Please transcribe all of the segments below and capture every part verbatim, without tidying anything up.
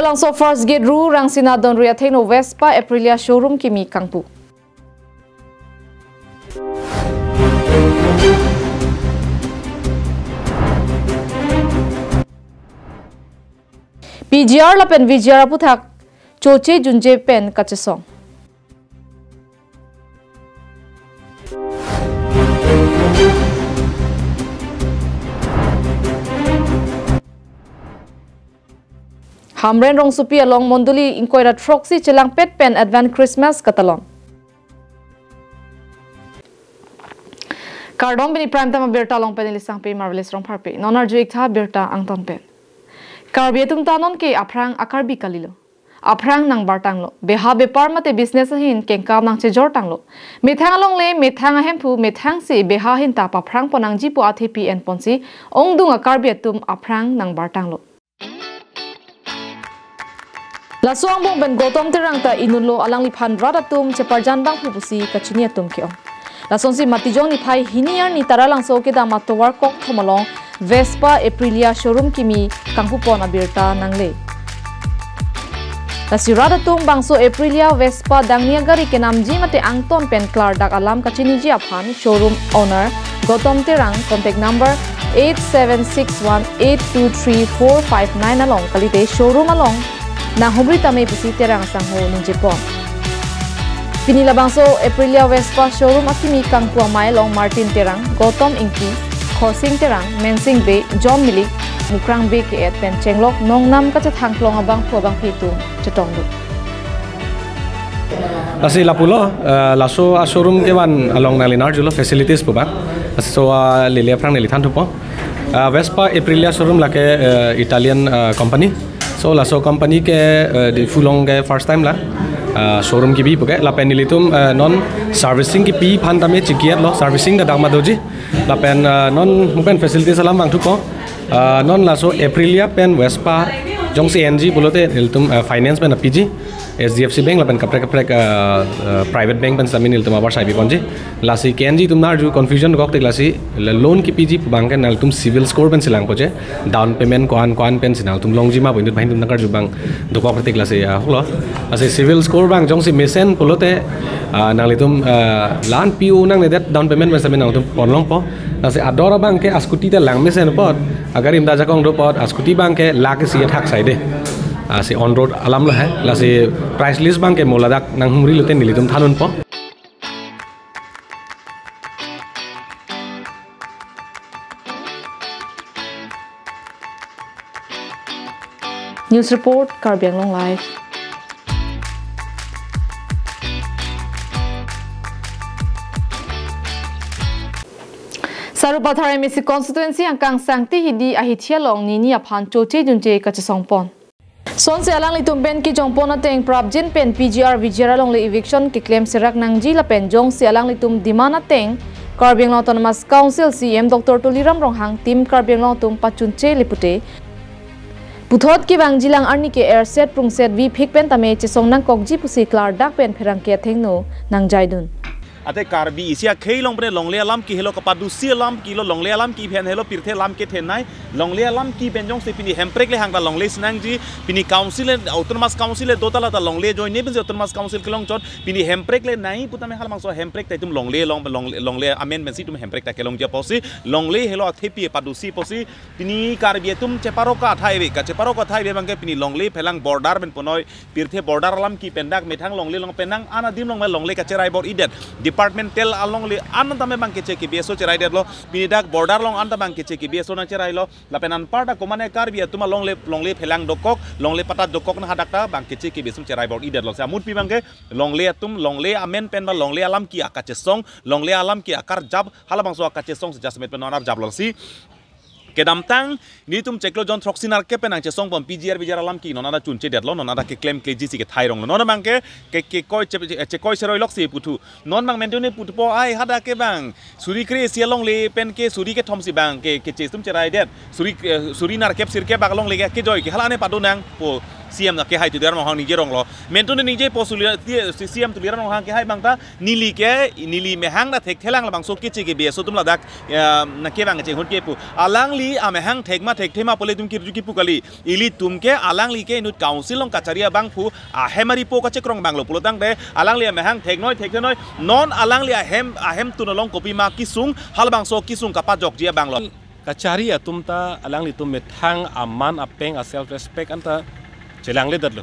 Tangso First Gate Ru Rangsina Donri athengno Vespa Aprilia showroom kimi kangpu. P G R lapen V G R aputhak choche junje pen kachesong. Hamren rongsopi along mondoli ingkoi ra throksi chelangpet pen Advance Christmas katalon. Kardom, pini Prime Time abirta along pen neli Sangpi Marvelous Rongpharpi. Non arju-ik tha birta angton pen. Karbi atum ta non ke aphrang a-Karbi kalilo. Aphrang nangbartanglo. Beha bepar mate business ahin kengkam nangchejortanglo. Methang alongle, methang ahemphu, methang si beha ahin ta paphrang ponnangji pu athepi enponsi ongdung a-Karbi atum aphrang nangbartanglo. Laso angbong pen Gautam Terang ta inutlo, alangliphan rat atum cheparjan abangphu pusi kachini atum ke-ong. Lasonsi Matijong niphai hini arni Taralangso kedam atovar kokthom along Vespa Aprilia showroom kimi kangpupon abirta nangle. Lasi rat atum bangso Aprilia Vespa dangni agari kenamji mate angton pen klardak alam kachiniji aphan showroom owner Gautam Terang, contact number eight seven six one eight two three four five nine along kalite showroom along nanghumri tame pusi Terang asangho ningjepon. Pini labangso Aprilia Vespa showroom akimi kangpu amei along Martin Terang, Gautam Ingti, Khorsing Terang, Mensing Bey, John Milik, Mukrang Bey ke-et pen chenglok nongnam kachethangklong abangphu abangphi atum chetongdun. Lasi lapulo, eh, laso a-showroom kevan along nangli nangarjulo facilities pu abang. Laso, ah, lele aphrang neli thanthupo. Ah, Vespa Aprilia showroom lake, eh, Italian, ah, company. So laso company ke, eh, Diphu along ke first time la, ah, showroom kibi puke. Lapen nelitum, eh, non servicing kipi aphan tame chiki-etlo, servicing ta dak ma doji. Lapen, ah, non mo pen facilities alam vangthupo. Ah, non laso Aprilia pen Vespa jongsi enji pulote nelitum, ah, finance pen apiji, H D F C Bank lapen kaprek kaprek, ah, ah, private bank pen sitame nelitum avarsai piponji. Lasi ke-enji atum nangarju confusion kok tik lasi, la loan kipiji pu abang ke nangtum CIBIL score pensi langpo je, down payment ko-an ko-an pensi nangtum longji ma pu inut banghini atum nangarju abang dokok tik lasi, ah, holo. Lasi CIBIL score abang jongsi mesen pulote, ah, nanglitum, ah, la-an P O nangne det down payment pen sitame nangtum ponlongpo. Lasi ador abang ke a-scooty ta lang mesen apot, agari ta ajakong do apot, a-scooty abang ke lakh isi athak saide. Ah, si on road alamlo he. Lasi price list abang ke mo ladak nanghumri lote nelitum thandunpo. News report, Karbi Anglong Live. Sarupathar M A C constituency angkang Sangti Hidi ahithi along nini aphan choche junje kachesongpon. Sonsi alanglitum pen kejongpon ateng prapjin pen P G R V G R alongle eviction keklem serak nangji lapen jongsi alanglitum demand ateng Karbi Anglong Autonomous Council C E M Doctor Tuliram Ronghang team Karbi Anglong atum pachunchele pute, puthot kevangjilang arni ke erset prungset vi phik pen tame chesong nangkokji pusi klardak pen pherangke athengno nangjaidun. Ate Karbi isi akhei along pen longle alam ke helo kapadusi alam ke lo, longle alam ke pen helo pirthe alam kethenei, longle alam ke pen jongsi pini Hemprek le hangta longle si nangji, pini council le, Autonomous Council le dota lata longle ajoine pensi Autonomous Council kelongchot, pini Hemprek le nai pu tame halabangso Hemprek ta itum longle along, longle, longle amen pensi itum Hemprek ta kelongji apotsi, longle helo athepi padusi apotsi, pini Karbi atum cheparok athai ave, kacheparo athai ave abang ke pini longle phelang border pen punoi, pirthe border alam ke pen dak methang longle along pen nang an adim along longle kacherai bor-idet. Departmental alongle an tame abang ke che ke B S O cheraidetlo. Pini dak border along an ta abang ke che ke B S O nangcherailo. Lapen anparta komatne Karbi atum alongle, longle phelang dokok, longle patta dokok nang hadak ta abang ke che ke B S O cherai bor-idetlo. Si amutpi abang ke longle atum, longle amen pen ba longle alam ke akachesong, longle alam ke akarjap, halabangso akachesong si jasemet pen non arjaplo si. Kedamtang nelitum chiklo jon throksi nerkep pen nangchesongpon P G R V G R alam ke non ada chunchedetlo, non ada keklemkleji si kethaironglo. Non abang ke, ke, kekoi che, che, chekoi seroilok si puthu. Non abang mentune puthupo ai hadak ke abang suri kre-isi alongle pen ke suri kethom si abang ke, keche atum cheraidet. Suri, eh, suri nerkep sirkep bak alongle ke kejoi ke hala ne pado nangpo C E M kehai Tuliram Ronghang ningjeronglo. Mentune ningjepo suli, ti, si C E M Tuliram Ronghang kehai abang ta neli ke, neli mehang ta thekthelang labangso keche ke B S O atum ladak, eh, nangkevang kechenghut ke pu. Alangli Amahang thek ma thekthe ma pu ilitum kirju kipu kali. Ilitum ke alangli ke inut council along kachari abangphu ahem aripo kachekrong abang lo pulotangte alangli amahang theknoi thekthenoi, non alangli ahem ahemtun along kopima kesung, halabangso kesung kapajokji abang lo. Kachari atum ta alanglitum methang aman apeng a self respect anta chelangledetlo.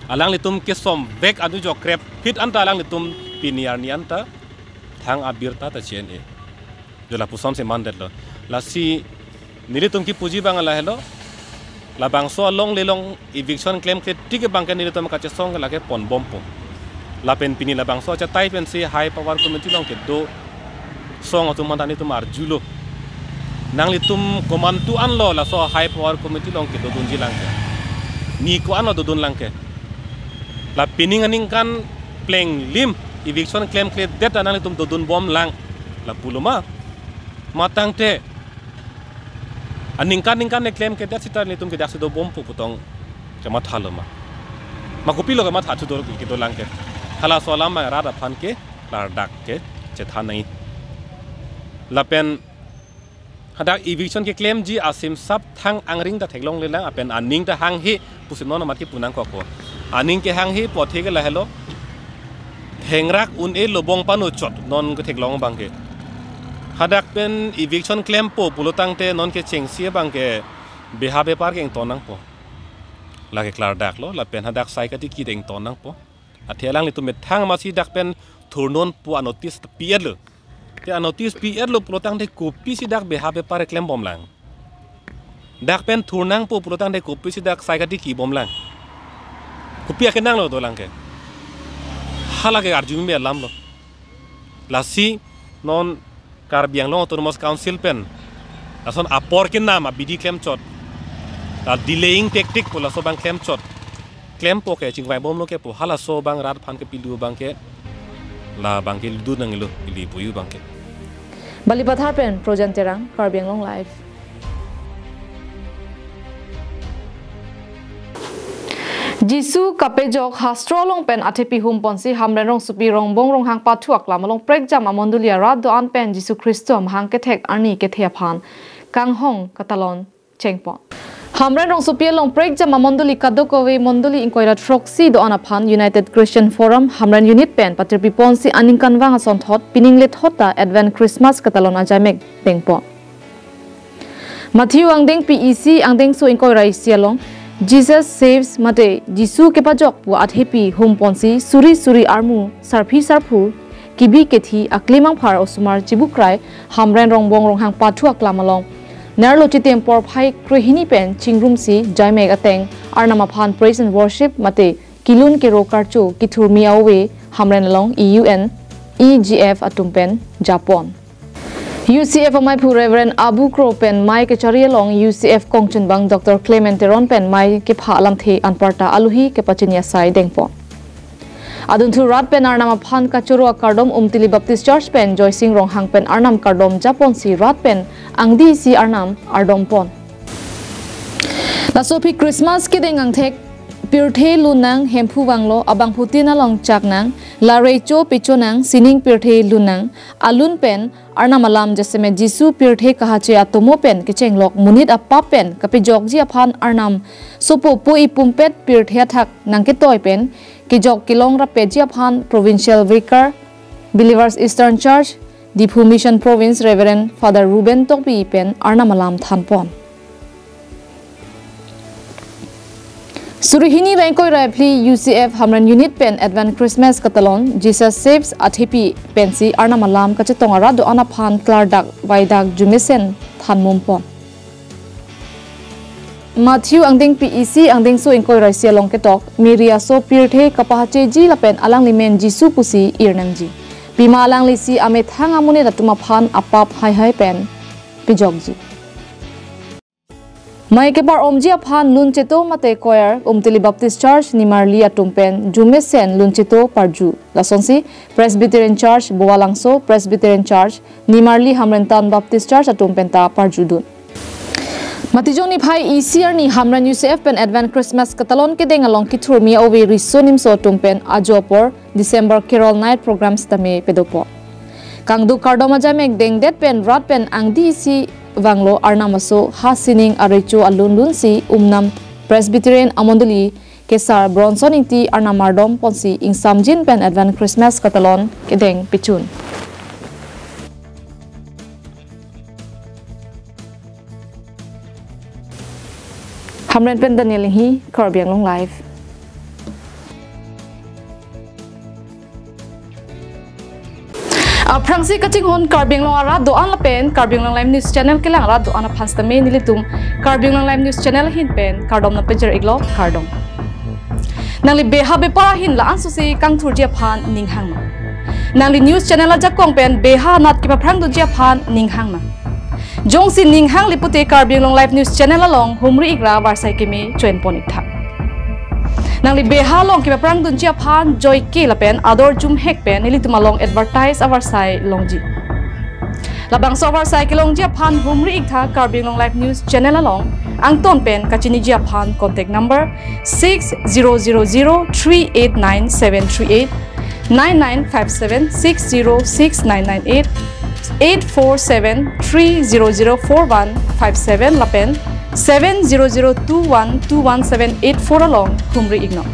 Alanglitum kesomvek anu jok krep phit anta alanglitum pini arni anta thang abirta ta chene. Jo lapusonsi mandetlo. Lasi nelitum kipuji abang lahelo. Labangso alongle along eviction klemkle tik abangke nelitum kachesong lake ponbompo. Lapen pini labangso achatai pensi high power committee along kedo song atum aphan ta nelitum arjulo. Nanglitum komantu anlo laso high power committee along kedodunji lang ke. Ni ko-an lo dodun lang ke. La pining aningkan plenglim eviction klemkledet ta nanglitum dodunbom lang. La pulo ma. Matangte aningkan ningkan ne klemkledet sita nelitum ke daksi dobompo putong kemathalo ma. Ma kopilo kematha thu do kedo lang ke. Halaso alam ma rat aphan ke klardak ke chethan nangji. Lapen hadak eviction keklemji asimsap thang angring ta theklonglelang lapen aning ta hanghe pusi non amat kipu nangkokpo. Aning kehanghe pu athe ke lahelo. Thengrak un-e lobong pano chot non ketheklong abangke. Hadak pen eviction klempo pulotangte non kechengsi abangke beha bepar ke ington nangpo. Lake klardaklo lapen hadak sai katiki deng ton nangpo. Athe alanglitum methang masi dak pen thurnon pu anotis pi-etlo. Te anotis pi-etlo pulotangte kopisi dak beha bepar klembom lang. Dak pen thur nangpo pulotangte kopisi dak sai katiki bom lang. Kopi akenanglo dolang ke. Halake arjumi alamlo. Lasi non Karbi Anglong Autonomous Council pen lason apor kenam abidi klemchot. La delaying tactic pu laso abang klemchot. Klempo ke chingvaibomlo ke pu halaso abang rat aphan ke pilu abangke labangke ludu nangilo pili puyu abangke. Balipathar pen Projan Terang, Karbi Anglong Live. Jisu kapejok hastro along pen athepi humponsi Hamren rongsopi Rongbong Ronghang pathu aklam along prekjam amondoli arat do-an pen Jisu Khristo amahang kethek arni kethe aphan kanghong katalon chengpon. Hamren rongsopi along prekjam amondoli kadokave mondoli ingkoi ra throksi do-an aphan United Christian Forum Hamren Unit pen patirpiponsi aningkanvang asonthot pining lethot ta Advent Christmas katalon ajaimek dengpon. Matthew angdengpi isi angdengso ingkoi ra isi along Jesus saves mate Jisu kepajok pu athepi humponsi suri suri armu sarpi sarpo kebi kethi aklimang phar osomar chibukrai Hamren Rongbong Ronghang pathu aklam along nerlo chitim porphai krehini pen chingrumsi jaimek ateng Arnam aphan praise and worship mate kelun kero karcho kethurmi a-ove Hamren along E U N, E G F atum pen japon. U C F amaiphu Reverend Abu Kro pen mei kechari along U C F kongchunbang Doctor Clement Teron pen mei kepha alamthe anparta alohi kepachini asai dengpon. Adunthu rat pen Arnam aphan kachoro akardom Umtili Baptist Church pen Joysing Ronghang pen Arnam kardom japonsi rat pen angdisi Arnam ardompon. Laso aphi Christmas kedeng angthek pirthe lun nang, Hemphu vanglo, abangphutin along chak nang, la recho pecho nang, sining pirthe lun nang, alun pen Arnam alam jasemet Jisu pirthe kahache atomo pen kechenglok monit apap pen kapejokji aphan Arnam sopo po-i pumpet pirthe athak nangketoi pen kejok kelong rapetji aphan Provincial Vicar, Believers Eastern Church, Diphu Mission Province Reverend Father Reuben Tokbi pen Arnam alam thanpon. Suri hini ra ingkoi ra phli U C F Hamren Unit pen Advent Christmas katalon Jesus Saves athepi pensi Arnam alam kachetong arat do-an aphan klardak vaidak jumesen thanmumpon. Matthew angdengpi isi angdengso ingkoi ra isi along ketok, Mary aso pirthe kapahacheji lapen alangli men Jisu pusi ir nangji. Pima alanglisi amethang amonit atum aphan apap haihai pen pejokji. Mei kepar-omji aphan lun cheto mate choir Umtili Baptist Church Nimarli atum pen jumesen lun cheto parju. Lasonsi Presbyterian Church Boalangso, Presbyterian Church Nimarli, Hamren Town Baptist Church atum penta parjudun. Matijong niphai isi arni Hamren U C F pen Advent Christmas katalon kedeng along kethurmi a-ove riso nimso atum pen ajo apor December Carol Night program sitame pedopon. Kangduk kardom ajamek dengdet pen rat pen angdi isi vanglo Arnam aso ha sining arecho alun lunsi Umnam Presbyterian Amondoli kesar Bronson Ingti Arnam ardom ponsi ingsamjin pen Advent Christmas katalon kedeng pichun. Hamren pen Daniel Inghi, Karbi Anglong Live. Aphrangsi kachinghon Karbi Anglong arat do-an lapen Karbi Anglong Live News Channel kelang arat do-an aphan sitame nelitum Karbi Anglong Live News Channel ahin pen kardom nangpajir iklo, kardom. Nangli beha bepar ahin la-an sosi kangthurji aphan ning hangma. Nangli news channel ajakong pen beha anat kepaphrangdunji aphan ning hangma. Jongsi ning hangli pute Karbi Anglong Live News Channel along humri ikra avarsai keme choenpon iktha. Nangli beha along kepaphrangdunji aphan joike lapen ador jumhek pen nelitum along advertise avarsai longji. Labangso avarsai kelongji aphan humri iktha Karbi Anglong Live News Channel along, angton pen kachiniji aphan contact number six zero zero zero three eight nine seven three eight, nine nine five seven six zero six nine nine eight, eight four seven three zero zero four one five seven lapen seven zero zero two one two one seven eight four along humri iknon.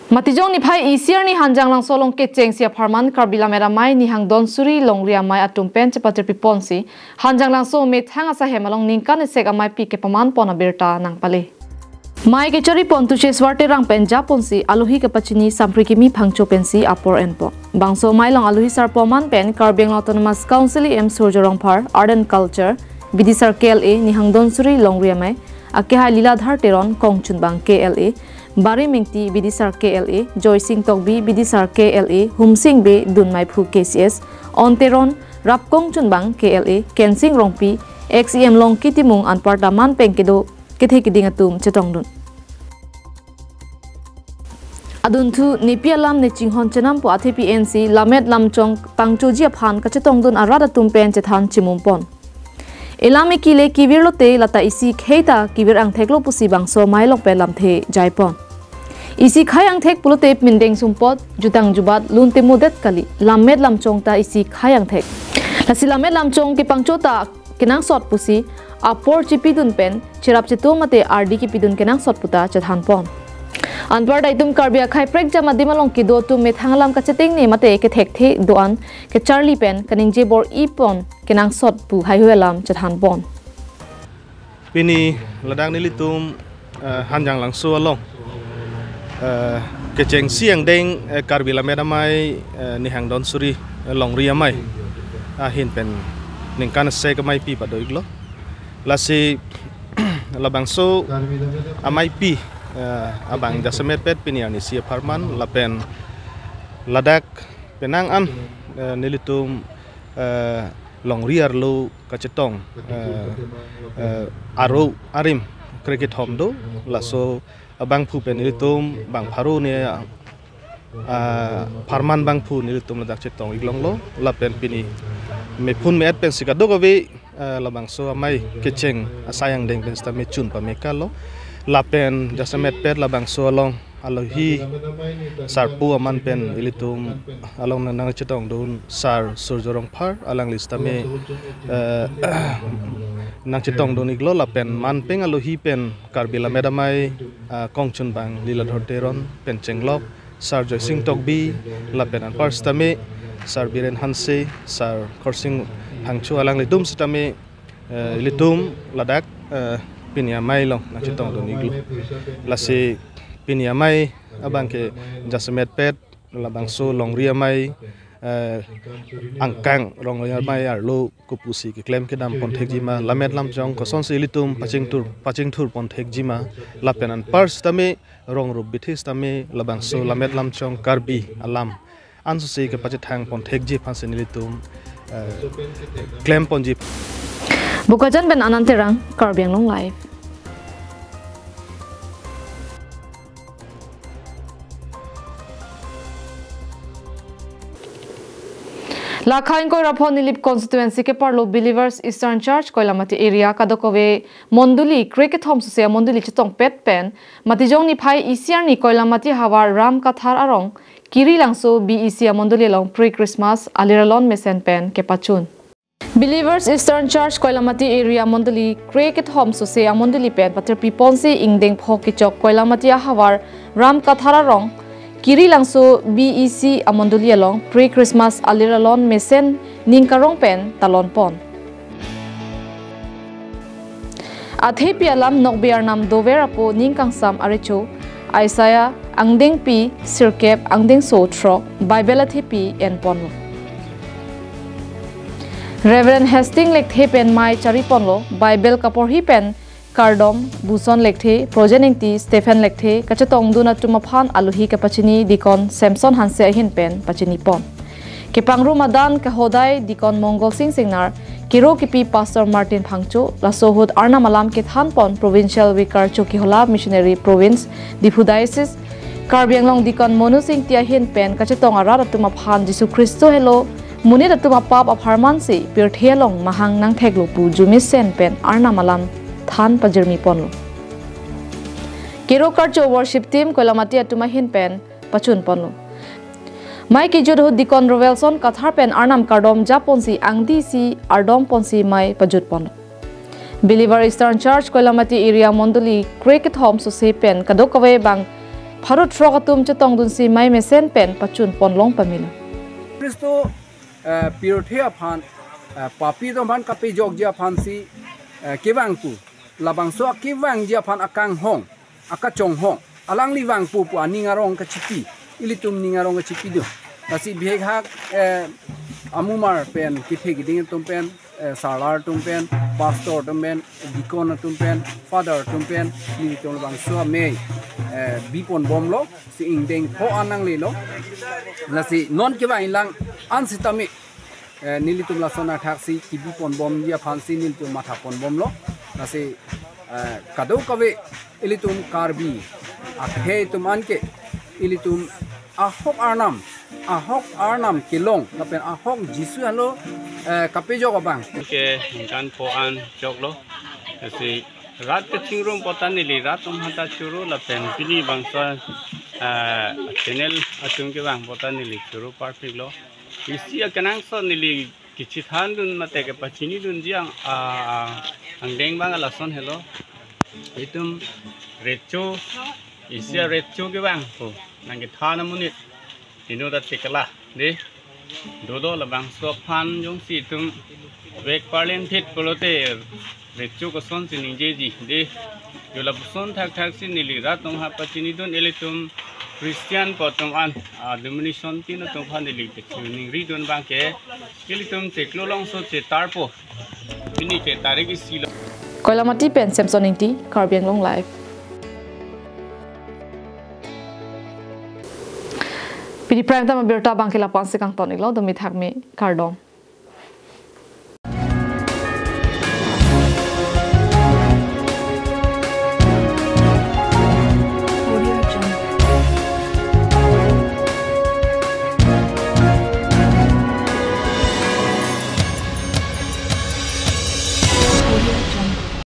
Matijong niphai isi arni Hanjanglangso along kechengsi apharman Karbi Lammet Amei Nihang Donsuri Longri Amei atum pen chepatirpi ponsi Hanjanglangso methang asahem along ningkan esek ameipi kepaman pon abirta nangpale. Mei kechari pon Tuche Swar Terang pen japonsi alohi kepachini Samphri Kimi Phangcho pensi apor enpon. Bangso amei along alohi sarpo aman pen Karbi Anglong Autonomous Council E M Surjya Rongphar, Art and Culture, Bidisar K L A, Nihang Donsuri Longri Amei, akehai Liladhar Teron, Kongchunbang K L A, Barim Ingti, Bidisar K L A, Joysing Tokbi, Bidisar K L A, Humsing Bey, Dunmei Phu K C S, On Teron, Rap Kongchunbang K L A, Kensing Rongpi, X E M Longki Timung anparta man pen kedo kethe keding atum chetongdun. Adunthu nepi alam nechinghon chenampo athepi ensi Lammet Lamchong pangchoji aphan kachetongdun arat atum pen chethan chimum pon. Elam ekile kevir lote lata isi khei ta kevir angthek lo pusi bangso amei along pen lamthe jaipon. Isi khei angthek pulote pindeng sumpot, jutang jubat, lun temudet kali, Lammet Lamchong ta isi khei angthek. Lasi Lammet Lamchong kepangcho ta kenangsot pusi apor chipidun pen cherap chetum mate ardi kepidun kenangsot puta chethan pon. Anparta itum Karbi akhei prekjam adim along kedo atum methang alam kachetengne mate kethekthe do-an kecharli pen kaningje bor-i pon kenangsot pu haihui alam chethan pon. Pini ladak nelitum, eh, Hanjanglangso along, eh, kechengsi angdeng, eh, Karbi Lammet Amei, eh, Nihang Donsuri, eh, Longri Amei ahin pen ningkan esek ameipi pado iklo. Lasi labangso ameipi, eh, abang jasemetpet pini arnisi apharman lapen ladak penang an, eh, nelitum, eh, longri arlo kachetong, eh, eh, aro arim krekethom do, laso abangphu pen nelitum bang pharo ne, ah, apharman bangphu nelitum ladak chetong iklonglo, lapen pini mephun me-et pensi kadokave, eh, labangso amei kecheng asai angdeng pen sitame chun pamekalo, lapen jasemetpet labangso along alohi sarpo aman pen ilitum along nang, nangchetongdun Sar Surjya Rongphar alangli sitame, eh, nangchetongdun iklo lapen man pen alohi pen Karbi Lammet Amei, ah, Kongchunbang Liladhar Teron pen chenglok Sar Joysing Tokbi lapen anpar sitame Sar Biren Hanse, Sar Khorsing Phangcho alanglitum sitame, eh, ilitum ladak, eh, pini amei along nangchetongdun iklo. Lasi pini amei abangke jasemetpet labangso longri amei, eh, angkang longri amei arlo kopusi keklem kedam pon thekjima, Lammet Lamchong kosonsi ilitum pachingthur, pachingthur pon thekjima, lapen anpar sitame rong rup bithi sitame labangso Lammet Lamchong Karbi alam ansose kepachethang pon thekji aphansi nelitum, eh, klem ponji. Bokajan pen Anand Terang, Karbi Anglong Live. Lakha ingkoi ra pho Nilip constituency keparlo Believers Eastern Church Koilamati area kadokave mondoli kre kethom sose amondoli chetongpet pen Matijong niphai isi arni Koilamati havar Ram Kathar arong Kirilangso B E C amondoli along pre-Christmas aliralon mesen pen kepachun. Believers Eastern Church Koilamati area mondoli kre kethom sose amondoli pen patirpi ponsi ingdeng pho kechok Koilamati ahavar Ram Kathar arong Kirilangso B E C amondoli along pre-Christmas aliralon mesen ning karong pen talon pon. Athepi alam nokbe arnam dover apo ning kangsam arecho Isaiah angdengpi sirkep angdengso throk Bible athepi en ponlo. Reverend Hastings Lekthe pen mei chari ponlo. Bible kaporhi pen kardom Buson Lekthe, Projen Ingti, Stephen Lekthe kachetongdun atum aphan alohi kepachini Deacon Samson Hanse ahin pen pachini pon. Kepangrum adan kahodai Deacon Mongol Sing Singnar, kero kipi Pastor Martin Phangcho, laso ahut arnam alam kethan pon Provincial Vicar Chokihola Missionary Province Diphu Diocese, Karbi Anglong Deacon Monu Sing Ingti ahin pen kachetong arat atum aphan Jisu Khristo helo monit atum apap apharman si pirthe along mahang nangtheklo pu arjumesen pen arnam alam than pajirmi ponlo. Kero karcho worship team Koilamati atum ahin pen pachun ponlo. Mei kejut ahut Deacon Rovelson Kathar pen arnam kardom japonsi angdi isi ardom ponsi mei pajut ponlo. Believer Eastern Church Koilamati area mondoli kre kethom sose pen kadokave bang pharo throk atum chetongdunsi mei mesen pen pachun ponlong pamelo. Khristo eh, pirthe aphan eh, papi atum aphan kapejokji aphansi eh, kevang pu labangso akevangji aphan akanghong akachonghong alangli vangpo pu aning arong kachipi ilitum ning arong kachipidun. Lasi bihek hak eh, amumar pen kethe keding atum pen eh, sarlar atum pen pastor atum pen deacon atum pen father atum pen nelitum labangso amei eh, bi ponbomlo si ingdeng pho an nanglelo. Lasi non kevang ilang an sitame eh, nelitum lason athaksi kebi ponbomji aphansi nelitum matha ponbomlo. Lasi eh, kadokave ilitum Karbi akhei atum anke ilitum ahok arnam ahok arnam kelong lapen ahok Jisu helo eh, kapejok abang. Ke ningkan pho an choklo. Lasi rat kachingrum pu ta neli rat atum aphanta choro lapen pini bangso eh, channel atum kevang pu ta neli choro parpiklo. Isi akenangsot neli kechethandun mate kepachinidunji ang ah, ah, angdeng bang lason helo. Itum recho isi arecho kevang pu nangkethan amonit inut athekala de. Dodo labangso aphan jongsi itum vek parlin thit pulote recho kosonsi ningjeji de. Jo lapuson thakthaksi neli rat atum aphan pachinidun, ilitum Christian pu atum an ah, denomination tin atum aphan neli kachiningridun abangke ilitum chiklo longso chetarpo. Pini ke tarik isi lo. Koilamati pen Samson Ingti, Karbi Anglong Live. Pini prime time abirta abangke la-an si kangton-iklo, dumi thakmi, kardom.